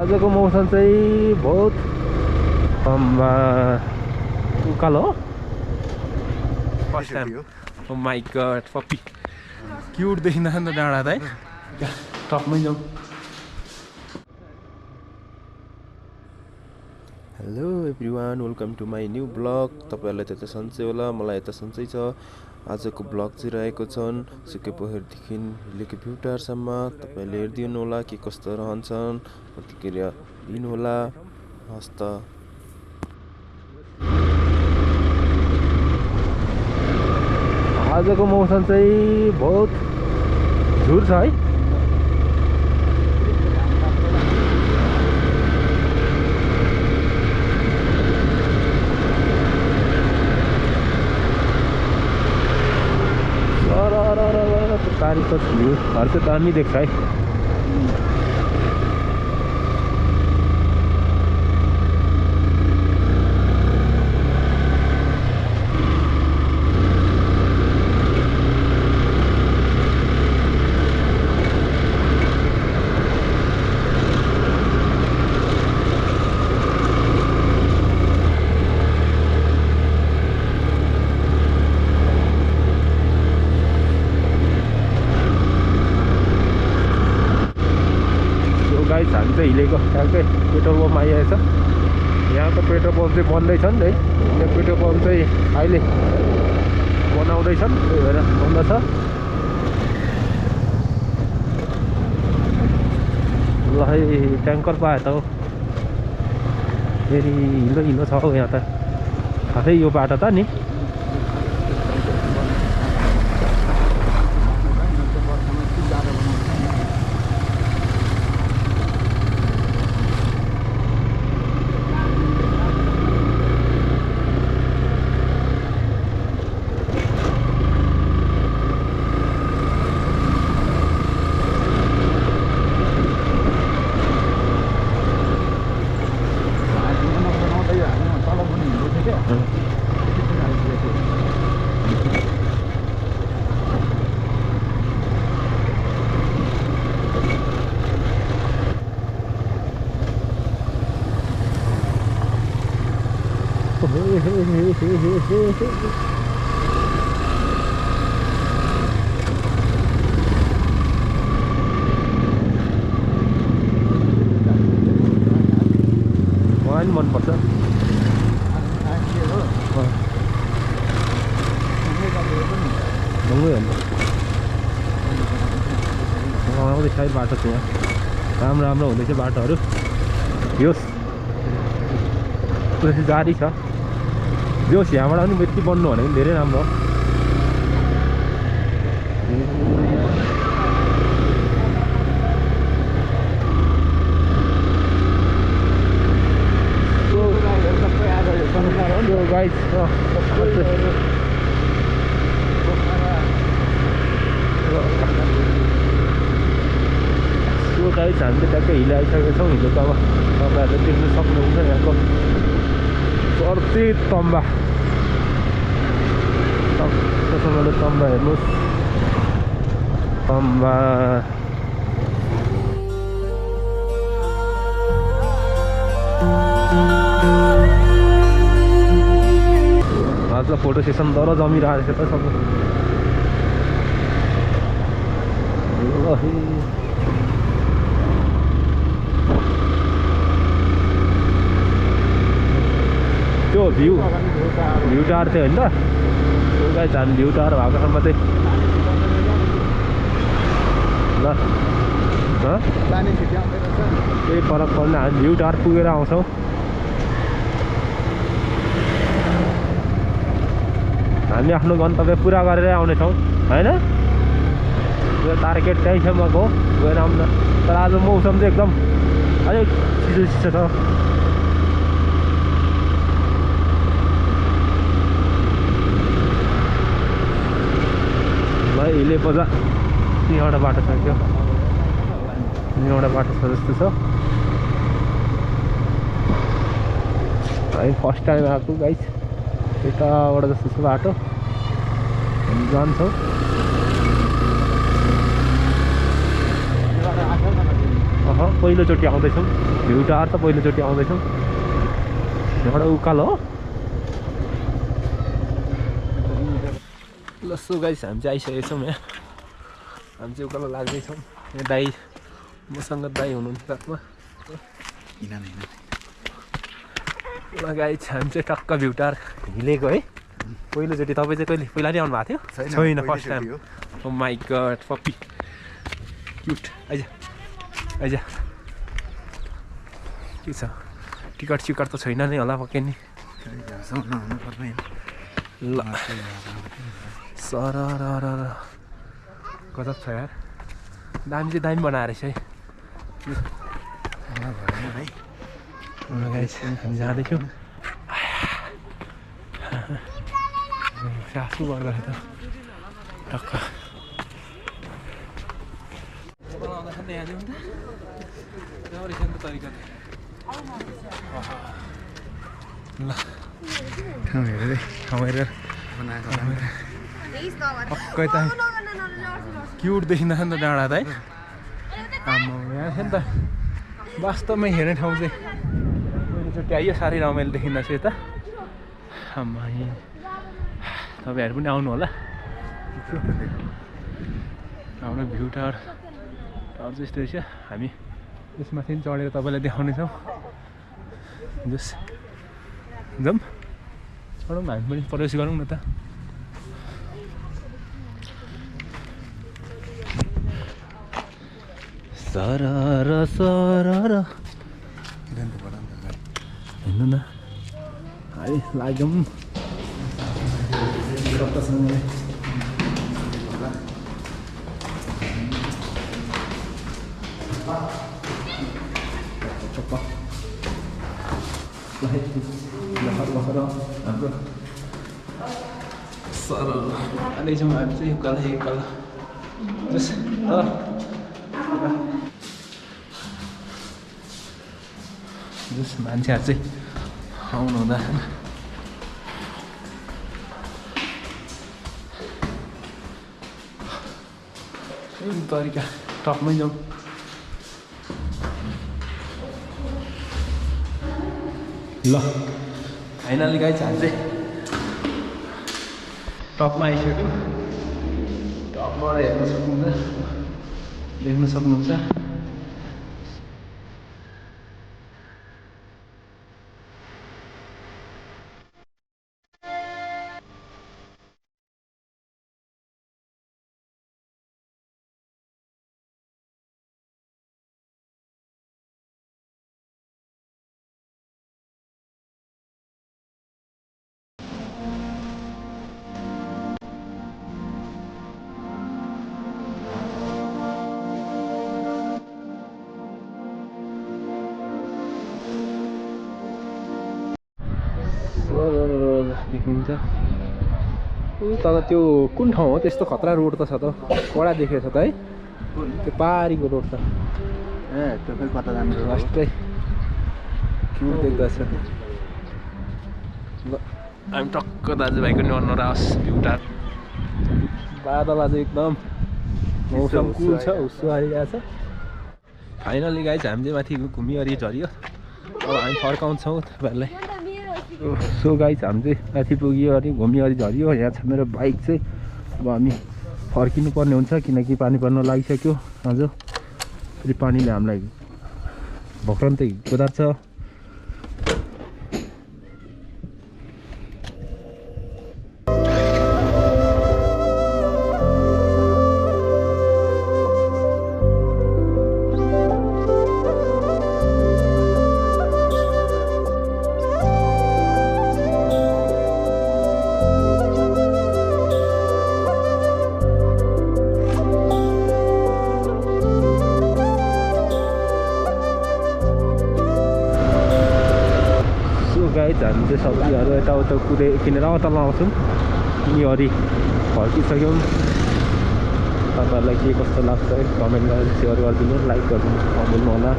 आजको मौसम चाहिँ बहुत उकालो हो first time oh my God puppy cute देखिँदैन नि त डाँडा त है टपमै जाउँ hello everyone welcome to my new vlog तपाईहरुलाई त सन्चै होला मलाई त सन्चै छ आजको ब्लग चाहिँ रहेको छन् सुके पोखरीदेखि हिलेको भ्युटारसम्म तपाईले हेर्दिनु होला के कस्तो रहन्छन् प्रतिक्रिया दिनु होला हस्त आजको मौसम चाहिँ बहुत झुर छ है तारीको भ्यू घर चाहिँ दामी देख्छ है हामी चाहिँ हिलेको ठ्याक्कै पेट्रोल पम्प आइरहेछ यहाँको पेट्रोल पम्प चाहिँ बन्दै छन् है यहाँ पेट्रोल पम्प चाहिँ अहिले बनाउँदैछन् त्यही भएर बन्द छ ल है ट्याङ्कर पाए त हो फेरि हिलो हिलो छ हौ यहाँ त खासै यो बाटो त नि मलाई मनपर्छ ढुङ्गै हो आउँदैछ है बाटो चाहिँ यहाँ राम्रो हुँदैछ बाटोहरू योस् पुरै जारी छ जोस् यहाँबाट पनि यति बन्नु भने पनि धेरै राम्रो गाइस हामीले ट्याक्कै हिलाइसकेको छौँ हिलो त अब तपाईँहरूले देख्न सक्नुहुन्छ यहाँको चर्चित तम्बा तपाईँले तम्बा हेर्नुहोस् तम्बा आज फोटो सेसन तर जमिरहेको छ त सबै त्यो भ्यू टावर थियो होइन त गाइस हामी भ्यू टावर भएको ठाउँमा चाहिँ ल केही फरक पर्दैन हामी भ्यू टावर पुगेर आउँछौँ हामी आफ्नो गन्तव्य पुरा गरेर आउनेछौँ होइन यो टार्गेट त्यही छ मको गएर आउनु तर आज मौसम चाहिँ एकदम अलिक चिसो चिसो छ भाइ हिले बजार एउटा बाटो छ क्या एउटा बाटो छ जस्तो छ हामी फर्स्ट टाइम आएको गाइस यताबाट जस्तो छ बाटो हामी जान्छौँ पहिलोचोटि आउँदैछौँ भ्यू टावर त पहिलोचोटि आउँदैछौँ एउटा उकालो हो ल सो गाइस हामी चाहिँ आइसकेको छौँ यहाँ हामी चाहिँ उकालो लाग्दैछौँ यहाँ दाइ मसँग दाइ हुनुहुन्छ साथमा ल गाइस हामी चाहिँ टक्क भ्यू टावर हिलेको है पहिलोचोटि तपाईँ चाहिँ कहिले पहिला नै आउनु भएको थियो छैन first time oh my God puppy cute eyes eyes के छ टिकट सिकट त छैन नै होला पक्कै नि ल सर गजब छ यार दामी चाहिँ दामी बनाएर रहेछ है हामी जाँदैछौँ सासु गर्दाखेरि त टक्क ल ठाउँ हेरेर पक्कै त क्युट देखिँदा नि त डाँडा त है आम्मा यहाँ थियो नि त वास्तवमै हेर्ने ठाउँ चाहिँ पहिलोचोटि आइयो साह्रै रमाइलो देखिँदा चाहिँ यता आम्मा यहाँ तपाईँहरू पनि आउनु होला हाम्रो भ्यू टावर टावर चाहिँ यस्तो रहेछ हामी यसमाथि चढेर तपाईँलाई देखाउनेछौँ जस जाउँ चढौँ हामी पनि प्रवेश गरौँ न त सरर सरर हेर्नु न है लाग्यौँ हाम्रो सरर आउँदैछौँ हामी चाहिँ उकालो उकालो जस जस मान्छेहरू चाहिँ आउनु हुँदा तरिका टपमै जाउँ ल फाइनली गाइस हामी चाहिँ टपमा आइसक्यो टपबाट हेर्न सक्नुहुन्छ देख्न सक्नुहुन्छ देखिन्छ तर त्यो कुन ठाउँ हो त्यस्तो खतरा रोड त छ त कडा देखेको छ त है त्यो पारीको रोड त कता जानु लास्टै क्युट देख्दछ ल हामी टक्क दाजुभाइको नरास भ्यू टावर बादल आज एकदम मौसम कुल छ हुस्सो आइरहेको छ फाइनली गाइज हामी चाहिँ माथि घुमिवरि झऱ्यो अब हामी फर्काउँछौँ तपाईँहरूलाई सो गाइज हामी चाहिँ माथि पुग्यो अनि घुमिवरि झऱ्यो यहाँ छ मेरो बाइक चाहिँ अब हामी फर्किनु पर्ने हुन्छ किनकि पानी पर्न लागिसक्यो आज फेरि पानीले हामीलाई भक्रन्तै गोदार्छ हामी चाहिँ सब्जीहरू यताउता किनेर तल आउँछौँ यिनीहरू फर्किसक्यौँ तपाईँहरूलाई के कस्तो लाग्छ कमेन्ट गरेर सेयर गरिदिनु लाइक गरिदिनु नभुल्नु होला